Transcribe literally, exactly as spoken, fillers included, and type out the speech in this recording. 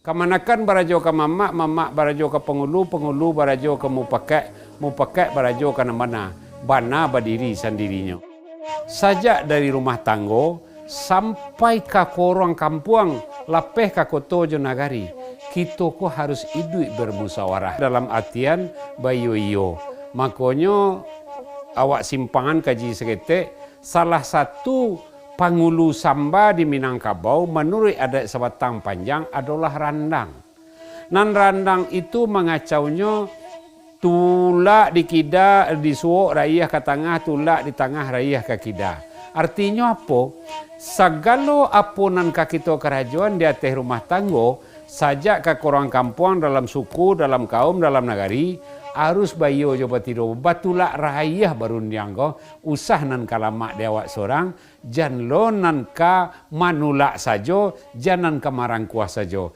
Kamanakan barajo ka mamak, mamak barajo ka pangulu, pangulu barajo ka mupakat, mupakat barajo ka nan bana, bana badiri sandirinyo. Sajak dari rumah tanggo sampai ka koruang kampuang, lapeh ka koto jo nagari, kito ko harus iduik bermusyawarah dalam artian baiyo-iyo. Makonyo, awak simpangan kaji saketek, salah satu pangulu samba di Minangkabau manuruik adat sabatang panjang adolah randang. Nan randang itu mangacaunyo tulak di kida, di suok rayah ka tangah, tulak di tangah rayah ka kida. Artinyo apo? Sagalo apo nan ka kito karajoan di ateh rumah tanggo, sajak ka koruang kampuang, dalam suku, dalam kaum, dalam nagari, arus baiyo jo batido, batulak rayah barundiang ko, usah nan ka lamak di awak sorang, jan lo nan ka manulak sajo, jan nan ka marangkuah sajo.